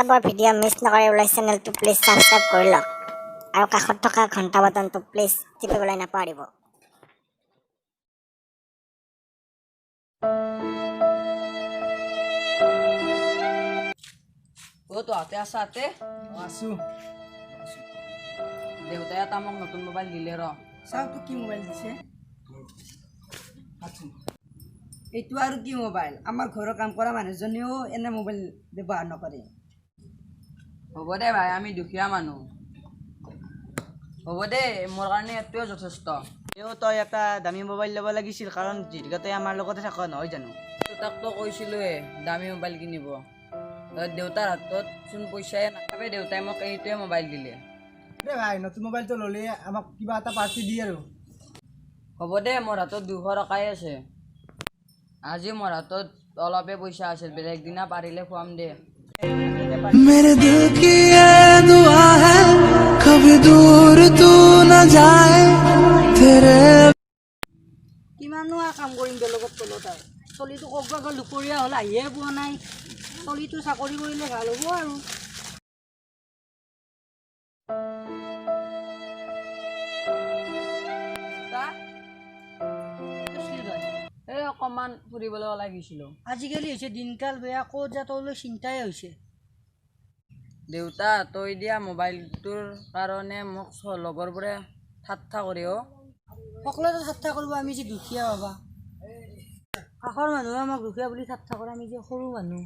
টাইপৰ video' miss নকৰিবলৈ চেনেলটো প্লিজ ছাবস্ক্ৰাইব কৰি লওক আৰু কাষত থকা ঘণ্টা বাটনটো প্লিজ টিপিবলৈ নাপাহৰিব। অ' তহঁতে আছা তে? আছো। দেউতাই এটা মোক নতুন মোবাইল দিলে ৰ। চাওঁ তোক কি মোবাইল দিছে। আছো। এইটো আৰু কি মোবাইল? আমাৰ ঘৰৰ কাম কৰা মানুহজনেও এনে মোবাইল ব্যৱহাৰ নকৰে। হ'ব দে ভাই, আমি দুখীয়া মানুহ। হ'ব দে, মোৰ কাৰণে এইটোৱে যথেষ্ট। তেওঁ তই এটা দামী মোবাইল ল'ব লাগিছিল, কাৰণ যিহেতুকে তই আমাৰ লগতে থাক, নহয় জানো? দেউতাকতো কৈছিলোঁৱে দামী মোবাইল কিনিব। দেউতাৰ হাতত চোন পইচাই নাথাকে, দেউতাই মোক এইটোৱে মোবাইল দিলে। দে ভাই, নতুন মোবাইলটো ল'লে আমাক কিবা এটা পাৰ্টি দি আৰু। হ'ব দে, মোৰ হাতত 200 টকাই আছে। আজি মোৰ হাতত অলপে পইচা আছিল, বেলেগ দিনা পাৰিলে খুৱাম দে। मेरे दिल की ये दुआ है, कभी दूर तू न जाए तेरे কিমাননো আৰু কাম কৰিম বেলেগত তলত আৰু। চলিটো ক'ৰবাত গ'ল, দুপৰীয়া হ'ল, আহিয়ে পোৱা নাই। চলিটো চাকৰি কৰিলে ভাল হ'ব আৰু। দেউতা, এই অকণমান ফুৰিবলৈ ওলাই গৈছিলোঁ। আজিকালি হৈছে দিনকাল বেয়া, ক'ত যা তলৈ চিন্তাই হৈছে। দেউতা, তই দিয়া মোবাইলটোৰ কাৰণে মোক লগৰবোৰে ঠাট্টা কৰে অ'। সকলোৱে ঠাট্টা কৰিব, আমি যে দুখীয়া বাবা। কাষৰ মানুহে আমাক দুখীয়া বুলি ঠাট্টা কৰে, আমি যে সৰু মানুহ।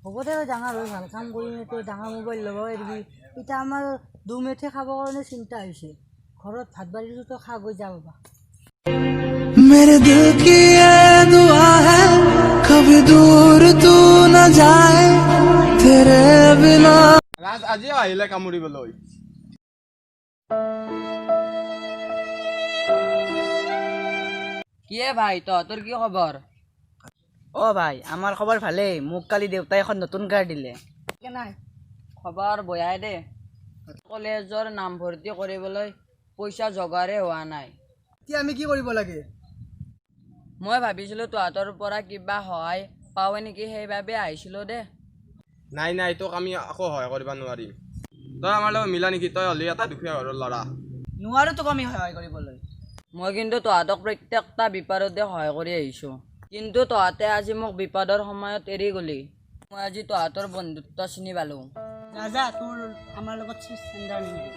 হ'ব দে, ডাঙৰ হৈ ভাল কাম কৰিম, তই ডাঙৰ মোবাইল ল'ব এৰিবি। এতিয়া আমাৰ দুমেঠে খাবৰ কাৰণে চিন্তা হৈছে। ঘৰত ভাত বাঢ়িছোঁ, তই খা গৈ যা বাবা। मेरे दिल की ये दुआ है, कभी दूर तू न जाए तेरे बिना। ৰাজ আজিও আহিলে কামুৰিবলৈ। কিয়ে ভাই, তহঁতৰ কি খবৰ? অ' ভাই, আমাৰ খবৰ ভালেই। মোক কালি দেউতাই এখন নতুন কাৰ দিলে। কেনাই? খবৰ বয়াই দে। কলেজৰ নামভৰ্তি কৰিবলৈ পইচা যোগাৰে হোৱা নাই। এতিয়া আমি কি কৰিব লাগে? মই ভাবিছিলোঁ তহঁতৰ পৰা কিবা সহায় পাওঁ নেকি, সেইবাবে আহিছিলোঁ দে। নাই নাই, তোক আমি একো সহায় কৰিব নোৱাৰিম। তই আমাৰ লগত মিলা নেকি? তই হ'লি এটা দুখীয়া ঘৰৰ ল'ৰা। নোৱাৰো তোক আমি সহায় কৰিবলৈ। মই কিন্তু তহঁতক প্ৰত্যেকটা বিপদতে সহায় কৰি আহিছোঁ, কিন্তু তহঁতে আজি মোক বিপদৰ সময়ত এৰি গ'লি। মই আজি তহঁতৰ বন্ধুত্ব চিনি পালোঁ। যা যা, তোৰ আমাৰ লগত চেণ্ডাৰ নিমিলে।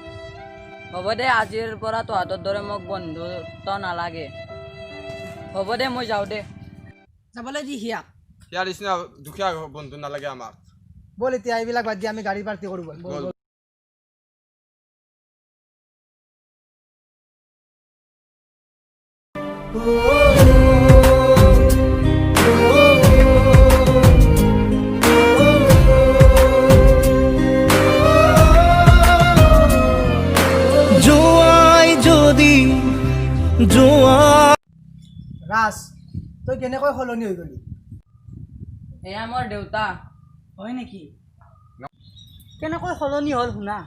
হ'ব দে, আজিৰ পৰা তহঁতৰ দৰে মোক বন্ধুত্ব নালাগে। হ'ব দে, মই যাওঁ দে। যাবলৈ দি সিয়াক। ইয়াৰ নিচিনা দুখীয়া বন্ধু নালাগে আমাক। ব'ল, এতিয়া এইবিলাক বাদ দি আমি গাড়ী পাৰ্টি কৰোঁ, ব'ল। ব'ল। জোয়াই যদি জোয়া ৰাজ, তই কেনেকৈ সলনি হৈ গ'লি? এয়া মোৰ দেউতা। হয় নেকি? কেনেকৈ সলনি হ'ল শুনা।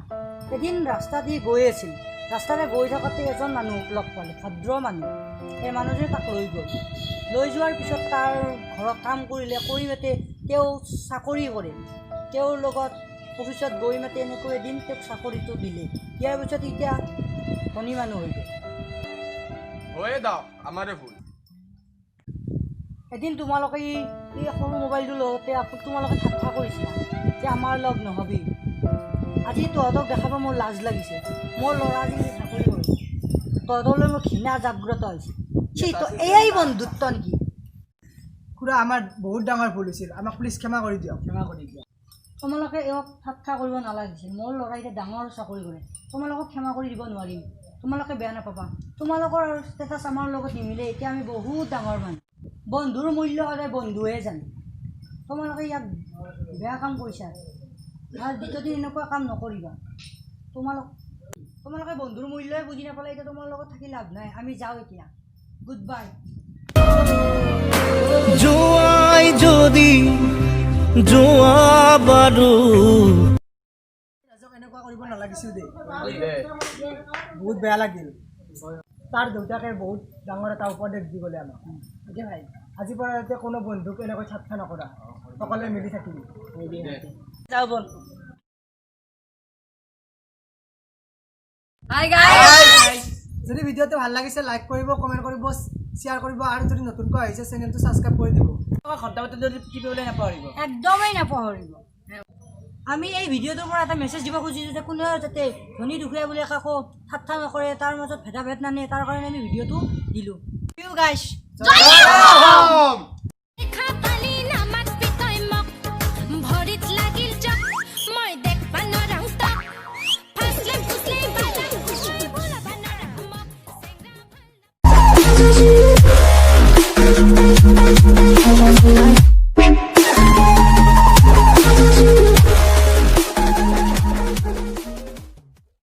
এদিন ৰাস্তা দি গৈ আছিল। ৰাস্তাৰে গৈ থাকোঁতে এজন মানুহক লগ পালে, ভদ্ৰ মানুহ। সেই মানুহজনে তাক লৈ গ'ল। লৈ যোৱাৰ পিছত তাৰ ঘৰত কাম কৰিলে। কৰি মাতে তেওঁ চাকৰি কৰে। তেওঁৰ লগত অফিচত গৈ মাতে এনেকৈ এদিন তেওঁক চাকৰিটো দিলে। দিয়াৰ পিছত এতিয়া ধনী মানুহ হৈ গ'ল। হৈয়ে দাও, আমাৰে ভুল। এদিন তোমালোকে এই সৰু মোবাইলটো লওঁতে তোমালোকে ঠাট্টা কৰিছিলা যে আমাৰ লগ নহবি। আজি তহঁতক দেখাব মোৰ লাজ লাগিছে। মোৰ ল'ৰা আজিকালি চাকৰি কৰে। তহঁতলৈ মোৰ ঘৃণা জাগ্ৰত হৈছে। চি, তো এয়াই বন্ধুত্ব নেকি? খুৰা, আমাৰ বহুত ডাঙৰ ভুল হৈছিল। আমাক প্লিজ ক্ষমা কৰি দিয়ক। ক্ষমা কৰি দিয়া। তোমালোকে এওঁক ঠাট্টা কৰিব নালাগিছিল। মোৰ ল'ৰাই এতিয়া ডাঙৰ চাকৰি কৰে। তোমালোকক ক্ষমা কৰি দিব নোৱাৰিম। তোমালোকে বেয়া নাপাবা। তোমালোকৰ ষ্টেটাছ আমাৰ লগত নিমিলে। এতিয়া আমি বহুত ডাঙৰ মানুহ। বন্ধুৰ মূল্য সদায় বন্ধুৱে জানে। তোমালোকে ইয়াক বেয়া কাম কৰিছা আৰু দ্বিতীয় দিন এনেকুৱা কাম নকৰিবা। তোমালোকে বন্ধুৰ মূল্যই বুজি নাপালে এতিয়া তোমাৰ লগত থাকি লাভ নাই। আমি যাওঁ এতিয়া। Good bye. জোয়াই যদি যোৱা বাৰু। ৰাজক এনেকুৱা কৰিব নালাগিছিল দেই। বহুত বেয়া লাগিল। তাৰ দেউতাকে বহুত ডাঙৰ এটা উপদেশ দি গ'লে আমাক। দে ভাই। আজিৰ পৰা যাতে কোনো বন্ধুক এনেকৈ ঠাট্টা নকৰা, সকলোৱে মিলি থাকিবি। যাওঁ ব'ল। Hi guys. যদি ভিডিঅ'টো ভাল লাগিছে, লাইক কৰিব, কমেণ্ট কৰিব, শ্বেয়াৰ কৰিব আৰু যদি নতুনকৈ আহিছে, চেনেলটো ছাবস্ক্ৰাইব কৰি দিব। ঘণ্টা বাটনটো যদি টিপিবলৈ নাপাহৰিব। একদমেই নাপাহৰিব। আমি এই ভিডিঅ'টোৰ পৰা এটা মেছেজ দিব খুজিছোঁ যে কোনেও যাতে ধনী দুখীয়া বুলি কাকো ঠাট্টা নকৰে, তাৰ মাজত ভেদাভেদ নানে, তাৰ কাৰণে আমি ভিডিঅ'টো দিলোঁ। You guys. Assam!